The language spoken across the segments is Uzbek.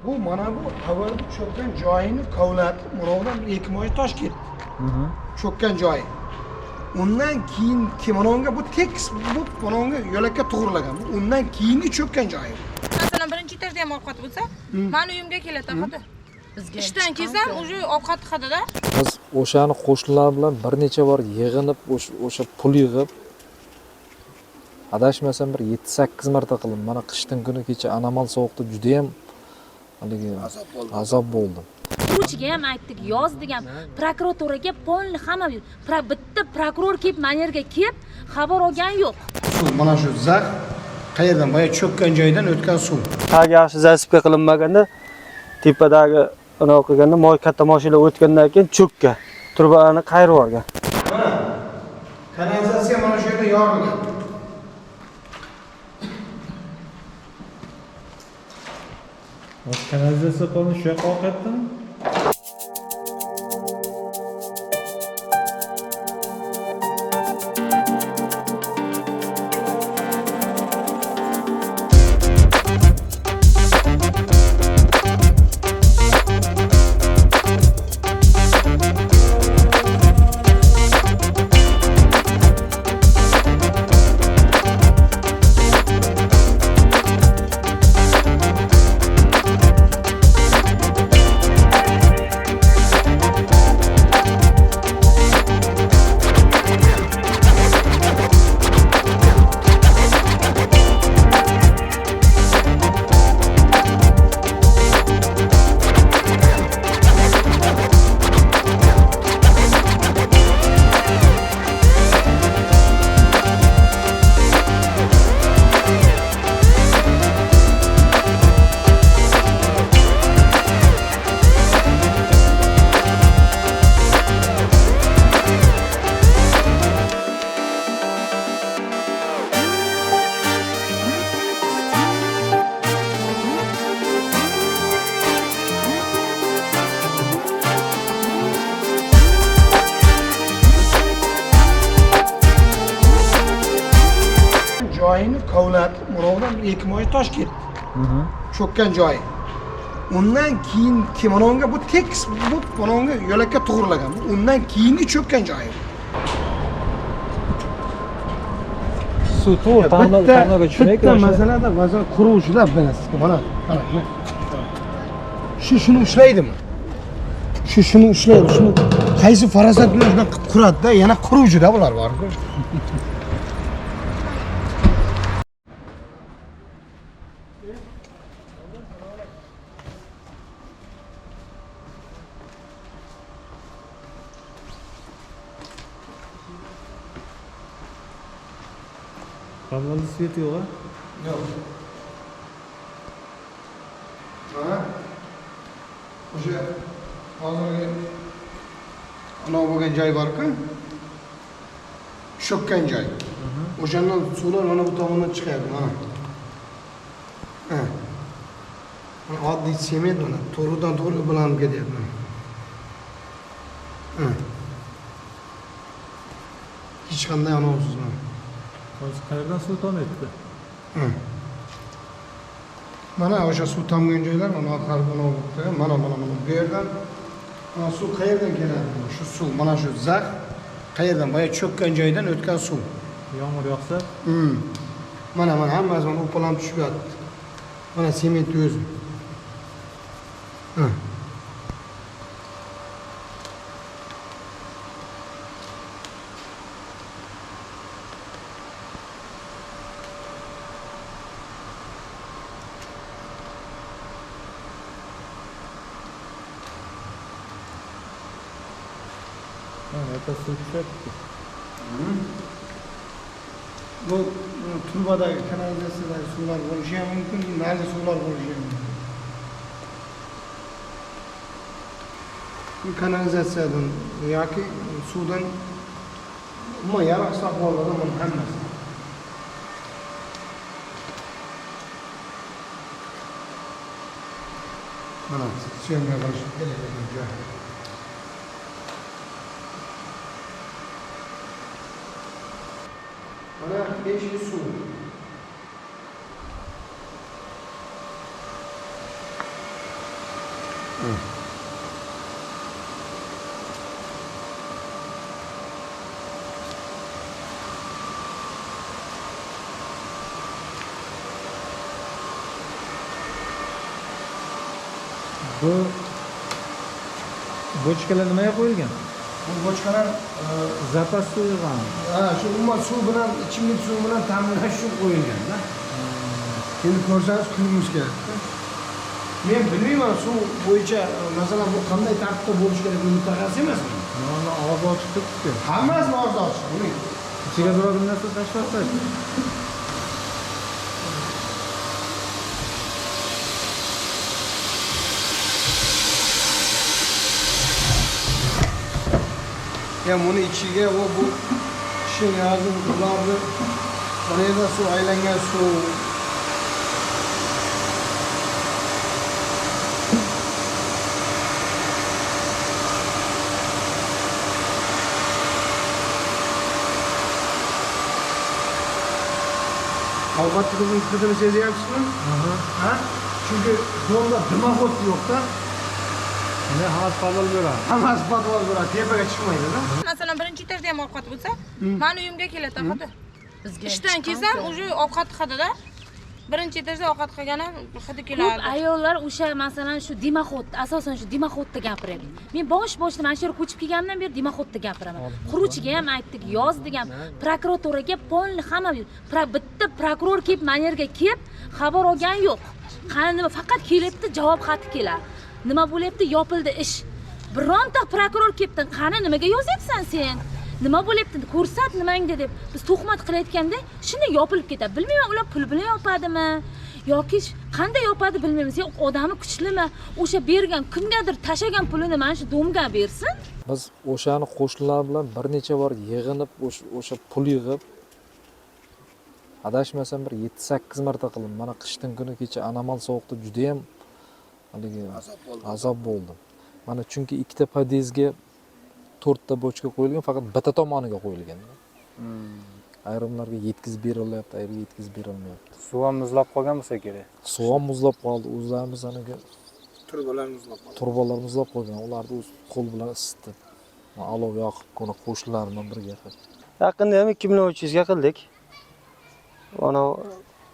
Bu mana bu avvalgi cho'kkan joyini kovlatib, munovdan bir 2 moy tosh ketdi. Cho'kkan joyi. Undan keyin mana bu tekis bu mana yo'lakka to'g'rilagan. Bu undan keyingi cho'kkan joyi. Masalan, birinchi etajda ham ovqat bo'lsa, meni uyimga keladi hidi. Ishdan kelsam, уже ovqat hidida. Biz o'shani qo'shnilar bilan bir necha bor yig'inib, o'sha pul yig'ib, adashmasam bir 7-8 marta qildim. Mana qishdan kuni kecha anomal sovuqda juda ham haligi azob bo'ldim. Quruvchiga ham aytdik, yozdik ham, prokuraturaga polni hamma bitta prokuror kelib mana yerga kelib xabar olgan yo'q. Suv mana shu zax qayerdan boya cho'kkan joydan o'tgan suv. Tagi yaxshi zasipka qilinmaganda tepadagi anaqa qilganda moy katta mashina o'tgandan keyin cho'kka trubani qayirib yuborgan. Mana kanalizatsiya mana shu yerda yorilgan. Kanalizatsiya polni shu yoqqa oqyaptimi? Joyini kovlatib, munovdan bir 2 moy tosh ketdi. Cho'kkan joyi. Undan keyin mana bu tekis bu mana yo'lakka to'g'rilagan. Bu undan keyingi cho'kkan joyi. Suv to'g'ri ta'mirga tushmay bitta masalada masalan quruvchilar bilasizki, mana mana shu shuni ushlaydimi? Shu shuni ushlaydi, shuni qaysi farosat bilan shuni qilib quradi-da, yana quruvchida bular bor-ku. Podvalda svet yo'q a? Yo'q. Mana o'sha hozirgi anov bo'lgan joy bor-ku, cho'kkan joy. O'shandan suvlar mana bu tomondan chiqyapti mana. Ha. Mana oddiy sement mana to'g'ridan to'g'ri ulanib ketyapti mana. Ha. Hech qanday anovsiz mana. Hozir qayerdan suv tomayapti? Mana o'sha suv tomgan joylar mana orqali mana bo'libdi. Mana mana mana bu yerdan mana suv qayerdan keladi? Shu suv, mana shu zax qayerdan boya cho'kkan joydan o'tgan suv. Yomg'ir yog'sa? Mana mana hammasi mana upalanib tushib yotdi. Mana sement o'zi. Mana suv tushyapti. Bu turbadagi kanalizatsiyadagi suvlar bo'lishi ham mumkin, narigi suvlar bo'lishi ham mumkin. Bu kanalizatsiyadan yoki suvdan umuman yaroqsiz ahvollardan buni hammasi. Mana syomka qilish kerak bo'lgan joy. Mana 5 suv. Bu bochkalar nimaga qo'yilgan? Bu bochkalar zapas suv yig'gan. Ha, shu umuman suv bilan, ichimlik suvi bilan ta'minlash uchun qo'yilgan-da. Endi ko'rsangiz kulgimiz keladi. Men bilmayman suv bo'yicha, masalan, bu qanday tartibda bo'lishi kerak, men mutaxassis emasman. Mana og'zi ochiq turibdi. Hammasini og'zi ochiq, buning. Ichiga biror bir narsa tashlab. Ya buni ichiga va bu kishin yozib ularni orada suv aylangan suv. Ovqat hidini sezyapsizmi? Ha? Chunki domda dimoxod yo'q-da. Ne hammasi podval beradi. Hammasi podval beradi, tepaga chiqmaydi-da. Masalan, birinchi etajda ham ovqat bo'lsa, mani uyimga keladi xudo. Ishdan kelsam, уже ovqat hidida. Birinchi etajda ovqat qilgan ham hidi keladi. Ko'p ayollar o'sha masalan shu dimoxod, asosan shu dimoxodda gapiryapti. Men bosh-boshdan mana shu yerga ko'chib kelganimdan beri dimoxodda gapiraman. Quruvchiga ham aytdik, yozdik ham, prokuraturaga polni hamma bitta prokuror kelib mana yerga kelib xabar olgan yo'q. Qani nima faqat kelibdi, javob xati keladi. Nima bo'lyapti? Yopildi ish. Bironta prokuror kelibdi, qani nimaga yozyapsan sen? Nima bo'lyapti? Ko'rsat nimangda deb biz tuhmat qilayotganda shunday yopilib ketadi. Bilmayman, ular pul bilan yopadimi yoki qanday yopadi bilmaymiz. Yo'q, odami kuchlimi? O'sha bergan kimgadir tashagan pulini mana shu domga bersin. Biz o'shani qo'shnilar bilan bir necha bor yig'inib, o'sha pul yig'ib, adashmasam bir 7-8 marta qildim. Mana qishdan kuni kecha anomal sovuqda juda ham haligi azob bo'ldim. Mana chunki ikkita podyezdga 4 ta bochka qo'yilgan, faqat bitta tomoniga qo'yilgan. Ayrimlarga yetkazib berilyapti, ayrimga yetkazib berilmayapti. Suv ham muzlab qolgan bo'lsa kerak. Suv ham muzlab qoldi, o'zlarimiz anaga turbalar muzlab qoldi. Turbalar muzlab qolgan, ularni o'z qo'l bilan isitdi. Olov yoqib, qo'ni qo'shnilar bilan birga qildik. Yaqinda ham 2,3 ga qildik. Ana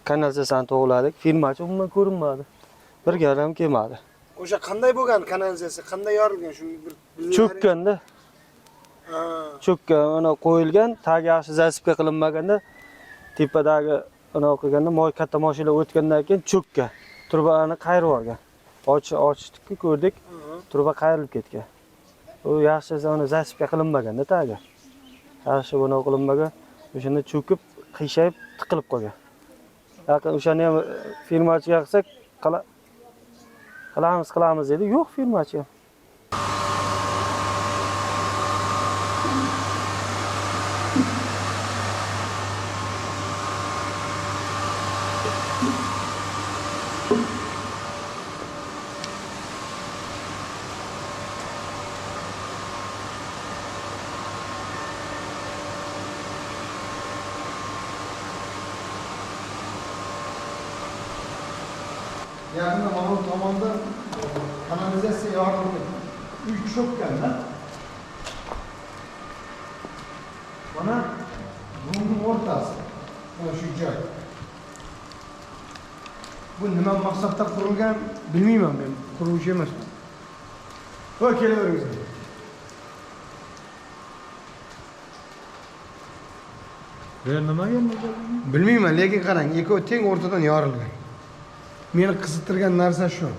kanalizatsiyani to'g'riladik. Firmachi umuman ko'rinmadi. Bir gal ham kelmadi. O'sha qanday bo'lgan kanalizatsiya, qanday yorilgan shu bir cho'kkanda. Cho'kkan ana qo'yilgan, tagi yaxshi zasipka qilinmaganda tepadagi ana qilganda moy katta mashina o'tgandan keyin cho'kkan. Turbani qayirib yuborgan. Ochdik-ku, ko'rdik, turba qayrilib ketgan. U yaxshi ana zasipka qilinmaganda tagi. Yaxshi buni qilinmagan, o'shanda cho'kib, qiyshayib, tiqilib qolgan. Yaqin o'shani ham firmachiga qilsak, qilamiz dedi. Yo'q firmachi ham. Yaqinda mana bu tomonda kanalizatsiya yorilib ketdi. Uy cho'kkanda. Mana buning o'rtasi. Mana shu joy. Bu nima maqsadda qurilgan bilmayman men, quruvchi emasman. Va kelaveringizlar. Bu nimaga? Bilmayman, lekin qarang, ikkovi teng o'rtadan yorilgan. Meni qiziqtirgan narsa shu.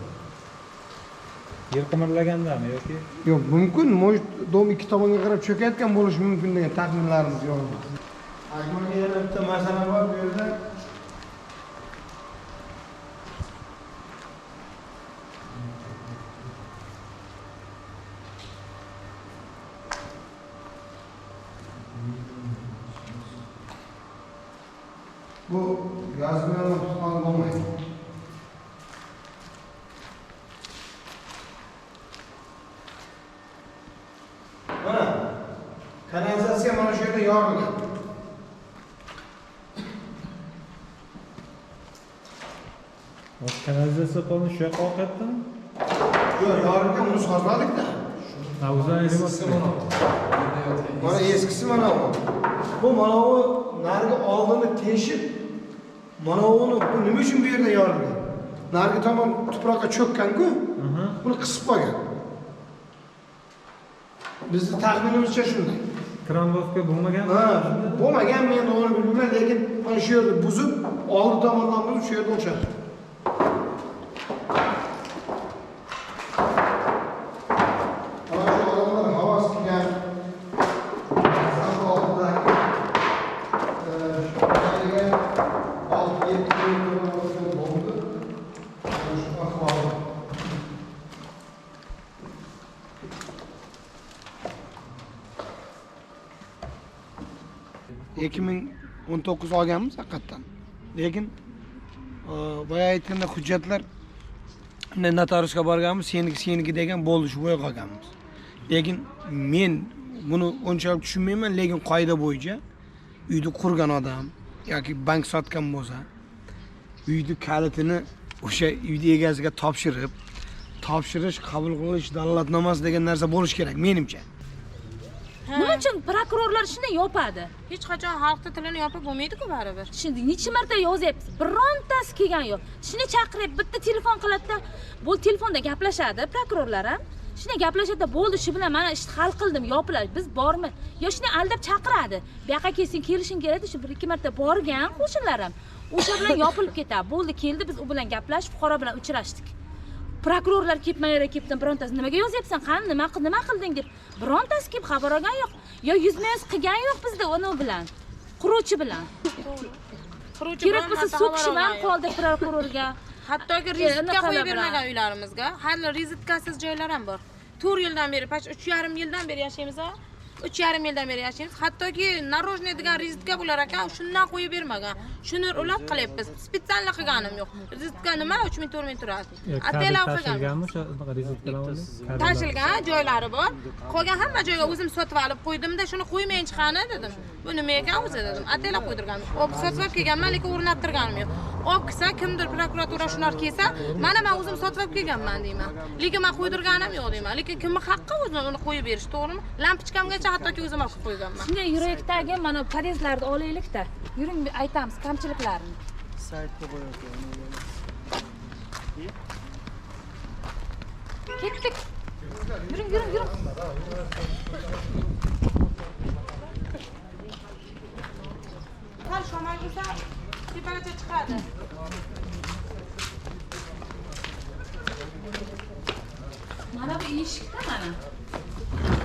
Yer qimirlagandami yoki? Yo'q, mumkin, может, dom ikki tomonga qarab cho'kayotgan bo'lishi mumkin degan taxminlarimiz yo'q. Akmalga yana bitta masala bor bu yerda. Bu gaz bilan tutgan bo'lmaydi. Mana kanalizatsiya mana shu yerda yorilgan. Kanalizatsiya qoni shu yoqqa oqyaptimi? Yo'q, yorilgan, uni sozladik-da. Ha, o'zlari remont qilgan. Mana eskisi mana bu. Bu mana bu narigi oldini teshib, mana uni bu nima uchun bu yerda yorilgan? Narigi tomon tuproqqa cho'kkan-ku. Buni qisib qo'ygan. Bizni taxminimizcha shunday. Kranlovka bo'lmagan. Ha, bo'lmagan, men to'g'ri bilmayman, lekin mana shu yerda buzib, oldi tomondan buzib shu yerda o'xshadi. Mana shu odamlar havas qilgan, oldidagi, 6-7 yil bo'ldi. Mana shu ahvol. 2019 olganmiz haqiqatdan. Lekin boya aytganda hujjatlar notariusga borganmiz, seniki seniki degan bo'ldi, shu bo'yi qolganmiz. Lekin men buni unchalik tushunmayman, lekin qoida bo'yicha uyni qurgan odam yoki bank sotgan bo'lsa, uyni kalitini o'sha uyni egasiga topshirib, topshirish, qabul qilish dalolatnomasi degan narsa bo'lishi kerak menimcha. Nima uchun prokurorlar shunday yopadi? Hech qachon xalqning tilini yopib bo'lmaydi-ku baribir. Shunday necha marta yozyapsiz, birontasi kelgan yo'q. Shuni chaqirib bitta telefon qiladida, bu telefonda gaplashadi prokurorlar ham. Shunday gaplashadi, bo'ldi, shu bilan mana ishni hal qildim, yopiladi. Biz bormi? Yo shuni aldab chaqiradi. Bu yoqqa kelsin, kelishing kerak, shu bir ikki marta borgan qo'shnilar ham. O'sha bilan yopilib ketadi. Bo'ldi, keldi, biz u bilan gaplashib, fuqaro bilan uchrashdik. Prokurorlar kelib, mayera kelibdi, birontasi nimaga yozyapsan, qani nima qilding deb birontasi kelib xabar olgan yo'q. Yo yuzma-yuz qilgan yo'q bizda uni bilan, quruvchi bilan. Quruvchi kerak bo'lsa so'kishim ham qoldi prokurorga. Hattoki rezitka qo'yib bermagan uylarimizga. Hali rezitkasiz joylar ham bor. 4 yildan beri, 3,5 yildan beri yashaymiz, 3,5 yildan beri yashaymiz. Hattoki narojniy degan rezitka bo'lar ekan, shundan qo'yib bermagan. Shuni ulab qilyapmiz. Spetsalni qilganim yo'q. Rezitka nima? 3000 4000 turadi. Ataylab qilganmi o'sha rezitkalar bo'ldi? Tashilgan joylari bor. Qolgan hamma joyga o'zim sotib olib qo'ydimda, shuni qo'ymang chiqani dedim. Bu nima ekan o'zi dedim. Ataylab qo'ydirganman. Olib sotib olib kelganman, lekin o'rnattirganim yo'q. Olib kelsa, kimdir prokuratura shular kelsa, mana men o'zim sotib olib kelganman deyman. Lekin men qo'ydirganim yo'q deyman. Lekin kimning haqqi o'zi uni qo'yib berish, to'g'rimi? Lampochkamgacha hattoki o'zim olib qo'yganman. Shunday yuraylikdagi mana podyezdlarni olaylik-da. Yuring, aytamiz kamchiliklarni. Saytga qo'yayotgan. Ketdik. Yuring, yuring, yuring. Sal shamol ursa tepagacha chiqadi. Mana bu eshikda mana.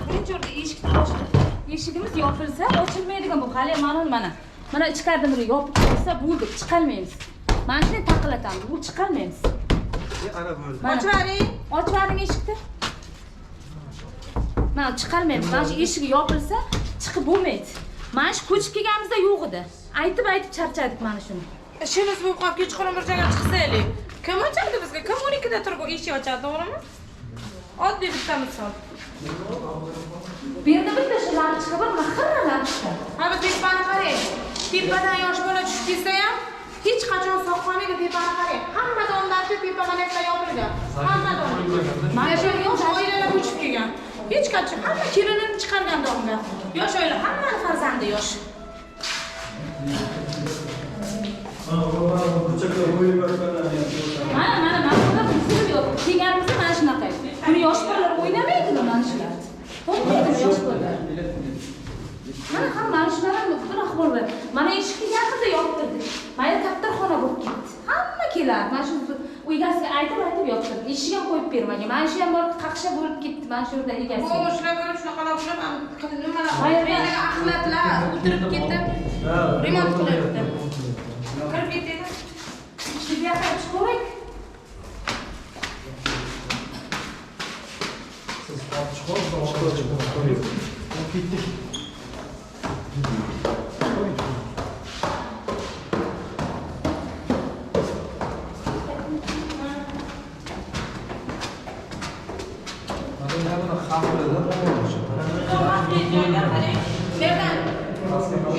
Birinchi o'rinda eshikni ochdik. Eshigimiz yopilsa, ochilmaydigan bu hali mana mana. Mana ichkarida buni yopib qo'ysa bo'ldi, chiqolmaymiz. Mana shuni taqillatamiz, bu chiqolmaymiz. Ana bo'ldi. Ochvaring. Ochvaring eshikni. Mana chiqolmaymiz. Mana shu eshigi yopilsa, chiqib bo'lmaydi. Mana shu ko'chib kelganimizda yo'q edi. Aytib-aytib charchadik mana shuni. Ishimiz bo'lib qolib, kechqurun bir joyga chiqsaylik. Kim ochadi bizga? Kim 12da turib eshik ochadi, to'g'rimi? Oddiy bitta misol. Bu yerda bitta shu lampochka bor, mana xirra lampochka. Ha, bu tepani qarang. Tepadan yosh bola tushib ketsa ham hech qachon sog' qolmaydi, tepani qarang. Hamma domdan shu tepa mana yerda yopilgan. Hamma dom. Mana shu yosh oilalar ko'chib kelgan. Hech qachon hamma kelinini chiqargan domga. Yosh oila, hammani farzandi yosh. Mana mana mana bular buzilib yo'q. Kelganimizda mana shunaqa. Buni yosh bolalar o'ynamaydimi mana shular? To'xtaydi yosh bolalar. Mana ham mana shular ham bir ahvol bor. Mana eshikni yaqinda yoptirdik. Mana kaptarxona bo'lib ketdi. Hamma keladi. Mana shu egasiga aytib-aytib yoptirdik. Eshik ham qo'yib bermagan. Mana shu ham bor, qaqsha bo'lib ketdi. Mana shu yerda egasi. Bu shular ko'rib shunaqalar bo'lib, nimalar, axlatlar o'tirib ketib, remont qilyapti. Kirib ketdi. Shu yoqqa chiqaveraylik. Siz chiqib, ketdik.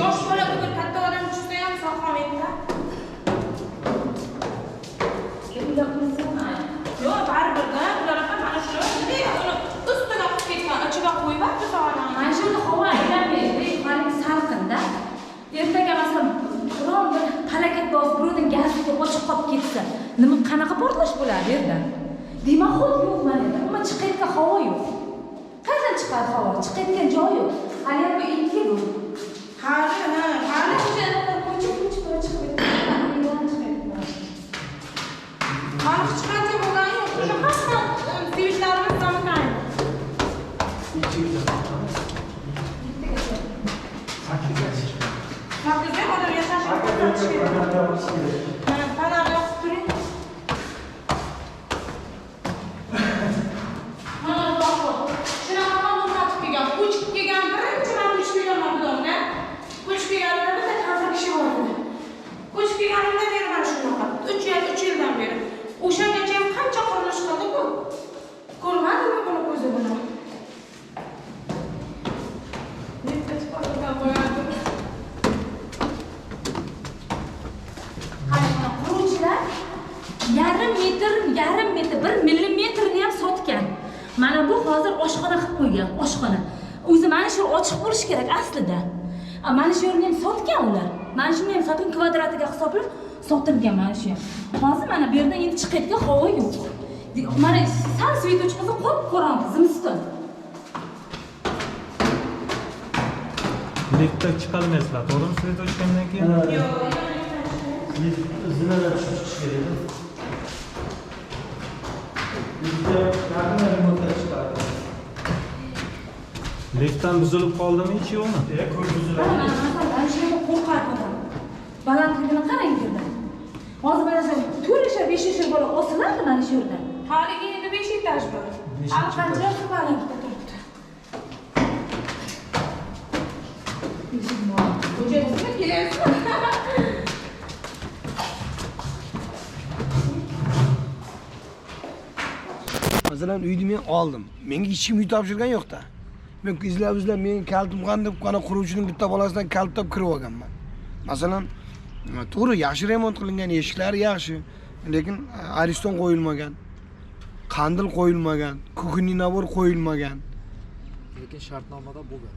Yosh bola bugun katta odam tushsa ham sog' qolmaydi-da. Yo'q, baribir-da, ular ham mana shu Nima qanaqa portlash bo'ladi bu yerda? Дымоход yo'q mana yerda. Umuman chiqayotgan havo yo'q. Qayerdan chiqadi havo? Chiqayotgan joy yo'q. Hali bu ikki bu. Hali, ha, hali. O'sha ko'chib ko'chib chiqib chiqyapti. Hali hech qancha bo'lgani yo'q. O'sha hamma svetlarimiz zamkani. Sakkizga odam yashashini ko'rsatish kerak. Mana fonar yoqib turing. Mana bu shunaqa ham o'rnatib kelgan. Ko'chib kelgan, birinchi marta ko'chib kelganman bu domga. Ko'chib kelganimda bitta kampir kishi bor edi. Ko'chib kelganimdan beri mana shunaqa. 3 yil, 3 yildan beri. O'shangacha ham qancha qurilish qildi-ku. Ko'rmadimi buni ko'zi bilan? Nechta chiqargan bo'lardi. Qarang, quruvchilar yarim metr, 1 millimetrni ham sotgan. Mana bu hozir oshxona qilib qo'ygan, oshxona. O'zi mana shu ochiq bo'lishi kerak aslida. Mana shu yerni ham sotgan ular. Mana shuni ham sotgan, kvadratiga hisoblab sotilgan mana shu ham. Hozir mana bu yerdan endi chiqayotgan havo yo'q. Mana sal svet o'chib qolsa qop-qorong'i zimiston. Liftda chiqolmaysizlar, to'g'rimi? Svet o'chgandan keyin? Yo'q. Lift zinadan tushib chiqish kerak. Liftda yaqinda remontdan chiqadi. Liftdan buzilib qoldimi hech yo'qmi? Ko'p buziladi. Mana masalan, mana shu yerda qo'rqadi odam. Balandligini qarang bu yerda. Hozir mana shu 4 yashar, 5 yashar bola osiladi mana shu yerda. Haligi endi 5 etaj bu. Hali qancha balandda turibdi. Ko'chasizmi, kelyapsizmi? Masalan, uyni men oldim. Menga hech kim uy topshirgan yo'q-da. Men izlab-izlab men kalitim qani deb qana quruvchining bitta bolasidan kalit topib kirib olganman. Masalan, to'g'ri, yaxshi remont qilingan, eshiklari yaxshi, lekin ariston qo'yilmagan, qandil qo'yilmagan, kuxniy nabor qo'yilmagan. Lekin shartnomada bo'lgan.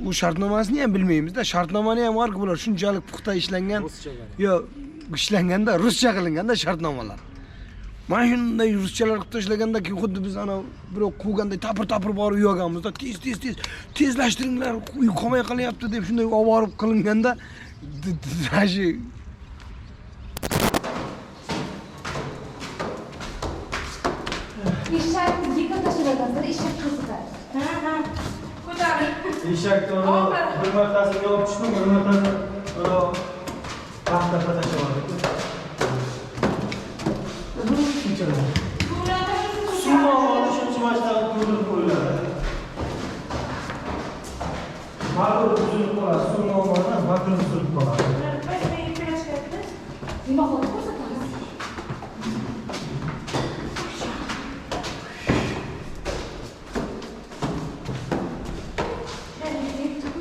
U shartnomasini ham bilmaymiz-da, shartnomani ham bor-ku, bular shunchalik puxta ishlangan. Ruscha variant. Yo'q, ishlanganda ruscha qilinganda shartnomalar. Mana shunday ruschalar qilib tashlaganda ki xuddi biz ana birov quvganday tapir-tapir borib uy olganmizda, tez tez tez tezlashtiringlar, uy qolmay qolyapti deb shunday olib borib qilinganda shu Eshakni yig'ib tashlaganlar, eshak qiziqadi. Ha, ha. Ko'tarib. Eshakni bir martasini yopib tushdim, bir martasini paxta tashlab yubordik. Suv olib shuncha mashinani to'ldirib qo'yiladi. Motor buzilib qoladi, suv olmadan motor buzilib qoladi. Nima qilib ko'rsatamiz?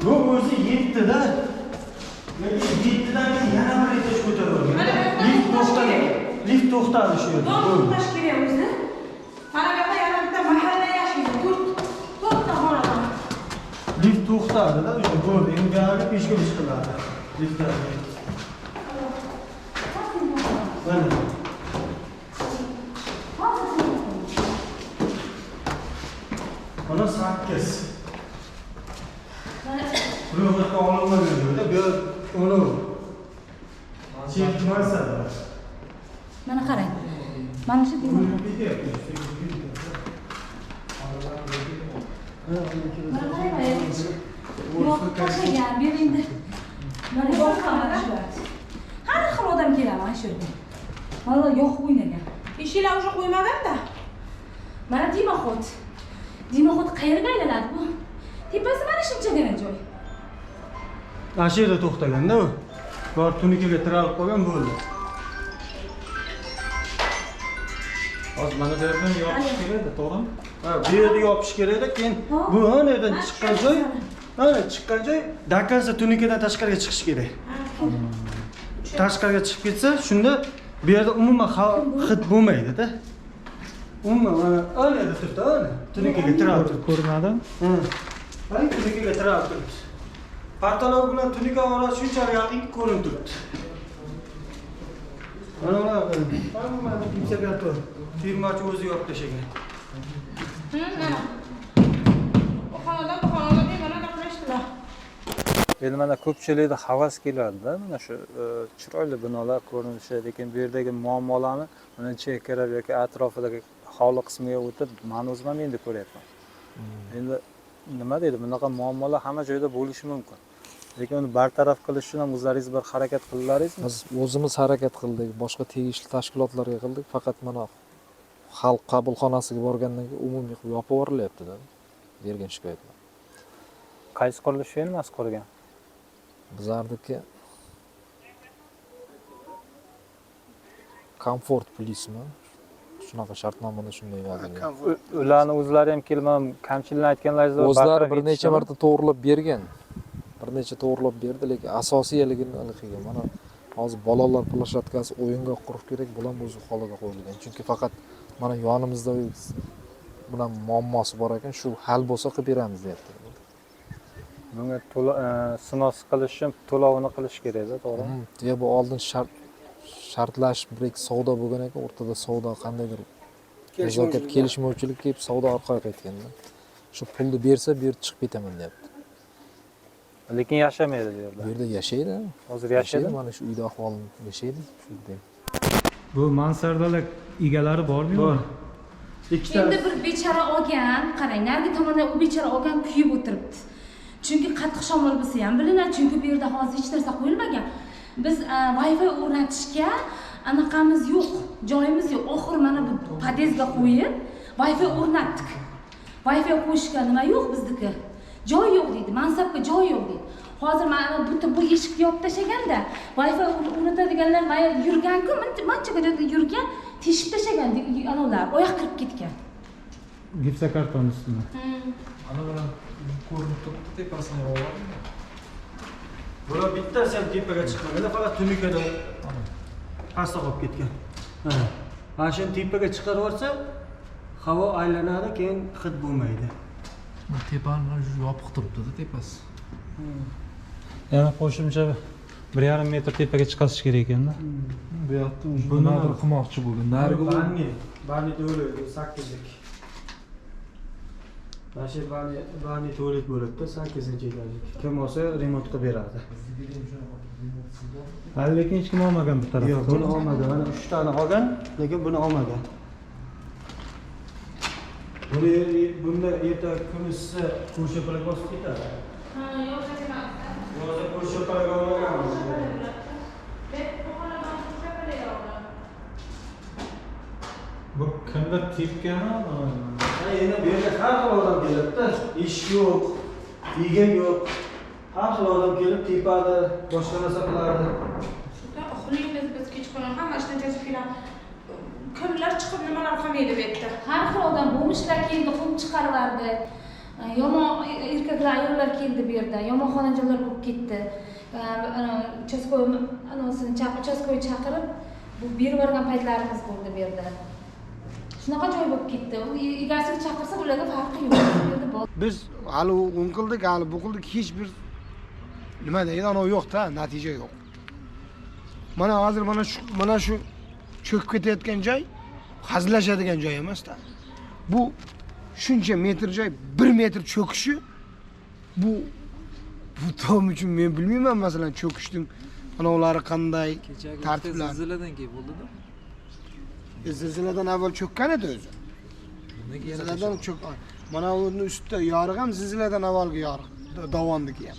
Bu o'zi 7-da. Lekin 7-dan keyin yana bir etaj ko'tarilgan. Lift to'xtadi. Lift to'xtadi shu yerda. Dom to'xtash kerak o'zi. Mana bu yoqda yana bitta mahalla yashaydi. 4 ta xonadon. Lift to'xtadi-da, o'sha bo'ldi. Endi buyog'iga peshga chiqiladi. Liftdan. Mana. Mana 8. Ro'yxatga olinmagan joyda bu yer uni chekmasa. Mana qarang. Mana shu mana qarang, yo'q, tashlagan, bu yer endi mana yoqqa mana shu. Har xil odam keladi mana shu yerga. Mana yoqib o'ynagan. Eshiklar уже qo'ymaganda. Mana dimoxod. Dimoxod qayerga aylanadi bu? Tepasi mana shunchagina joy. Ana shu yerda to'xtaganda u. Bor tunikaga tiralib qolgan bo'ldi. Hozir mana bu yerdan yopish kerak-da, to'g'rimi? Ha, bu yerda yopish kerak-da, keyin bu ana yerdan chiqqan joy, ana chiqqan joy до конца tunikadan tashqariga chiqish kerak. Tashqariga chiqib ketsa, shunda bu yerda umuman hid bo'lmaydi-da. Umuman mana ana yerda turibdi, ana tunikaga tiralib turibdi. Ko'rinadi. Ha. Mana tunikaga tiralib turibdi. Patolog bilan tunika orasi shunchalik yaqinki ko'rinib turibdi. Mana ular hammani gipsokarton. Firmachi o'zi yopib tashlagan. Mana. Bu xonadan bu xonaga bemalol gaplashdilar. Endi mana ko'pchilikda havas keladida, mana shu chiroyli binolar ko'rinishi, lekin bu yerdagi muammolarni mana ichiga kirib yoki atrofidagi hovli qismiga o'tib, man o'zim ham endi ko'ryapman. Endi nima deydi, bunaqa muammolar hamma joyda bo'lishi mumkin. Lekin uni bartaraf qilish uchun ham o'zlaringiz bir harakat qildilaringizmi? Biz o'zimiz harakat qildik, boshqa tegishli tashkilotlarga qildik, faqat mana xalq qabulxonasiga borgandan keyin umumiy qilib yopib yuborilyapti-da bergan shikoyatlar. Qaysi qurilish firmasi qurgan? Bizlarniki Comfort Plusmi? Shunaqa shartnomada shunday yozilgan. Ularni o'zlari ham kelib mana kamchilikni aytganlaringizda O'zlari bir necha marta to'g'rilab bergan. Bir necha to'g'rilab berdi, lekin asosiy haligini qilgan. Mana hozir bolalar plashatkasi o'yingoh qurish kerak, bular o'zi holiga qo'yilgan. Chunki faqat mana yonimizda bilan muammosi bor ekan, shu hal bo'lsa qilib beramiz deyapti. Bunga sinos qilish uchun to'lovini qilish kerakda, to'g'rimi? Ya bu oldin shartlash bir ikki savdo bo'lgan ekan, o'rtada savdo qandaydir nazokat kelishmovchilik kelib savdo orqaga qaytganda. Shu pulni bersa, bu yerda chiqib ketaman deyapti. Lekin yashamaydi bu yerda. Bu yerda yashaydi. Hozir yashaydi. Mana shu uyda ahvolim yashaydi, shu yerda. Bu mansardalar egalari bormi? Bor. Ikkita Endi bir bechora olgan, qarang, narigi tomonda u bechora olgan kuyib o'tiribdi. Chunki qattiq shamol bo'lsa ham bilinadi, chunki bu yerda hozir hech narsa qo'yilmagan. Biz Wi-Fi o'rnatishga anaqamiz yo'q, joyimiz yo'q. Oxiri mana bu podyezdga qo'yib Wi-Fi o'rnatdik. Wi-Fi qo'yishga nima yo'q bizniki. Joy yo'q deydi, mansabga joy yo'q deydi. Hozir mana bu eshikni yopib tashlaganda Wi-Fi o'rnatadiganlar mana yurgan-ku, manchaga joyda yurgan, teshib tashlagan anavlar, oyoq kirib ketgan. Gipsokarton ustida. Ana bilan ko'rinib turibdi, tepasini yopib. Bular bittasi ham tepaga chiqmaganda, faqat tunikada pastda qolib ketgan. Ha. Mana shuni tepaga chiqarib yuborsa, havo aylanadi, keyin hid bo'lmaydi. Tepani mana shu yopiq turibdi-da tepasi. Yana qo'shimcha 1,5 metr tepaga chiqarish kerak ekanda. Bu yoqda уже nimadir qilmoqchi bo'lgan. Narigi Banni to'laydi, 8lik. Mana shu banni to'lik bo'ladi-da, 8-etajlik. Kim olsa remont qilib beradi. Hali lekin hech kim olmagan bu tarafda. Yo'q, buni olmagan. Mana 3 tani olgan, lekin buni olmagan. Buni bunda erta kunisi ko'rshapalak bosib ketadi. Ha, yo'q, emas. Hozir ko'rshapalak olmaganmiz. Bu kimdir tepganmi? Endi bu yerga har xil odam keladi-da. Ish yo'q, ega yo'q. Har xil odam kelib tepadi, boshqa narsa qiladi. Shunda uxlaymiz biz kechqurun, hamma ishdan charchab kelamiz. Kimlar chiqib nimalar qilmaydi bu yerda? Har xil odam bo'lmishlar keldi, quvib chiqarardi. Yomon erkaklar, ayollar keldi bu yerda, yomon xonajonlar bo'lib ketdi. Uchastkoy anasini uchastkoy chaqirib, bu berib yuborgan paytlarimiz bo'ldi bu yerda. Shunaqa joy bo'lib ketdi. U egasini chaqirsa ularga farqi yo'q. Bu yerda bor. Biz hali un qildik, hali bu qildik, hech bir nima deydi, ana yo'q-da, natija yo'q. Mana hozir mana shu cho'kib ketayotgan joy hazillashadigan joy emas-da. Bu shuncha metr joy, 1 metr cho'kishi bu tom uchun men bilmayman, masalan, cho'kishning anavlari qanday tartiblar. Zilziladan keyin bo'ldi-da. Zilziladan avval cho'kkan edi o'zi. Zilziladan cho'k. Mana uni ustida yoriq ham zilziladan avvalgi yoriq, dovonniki ham.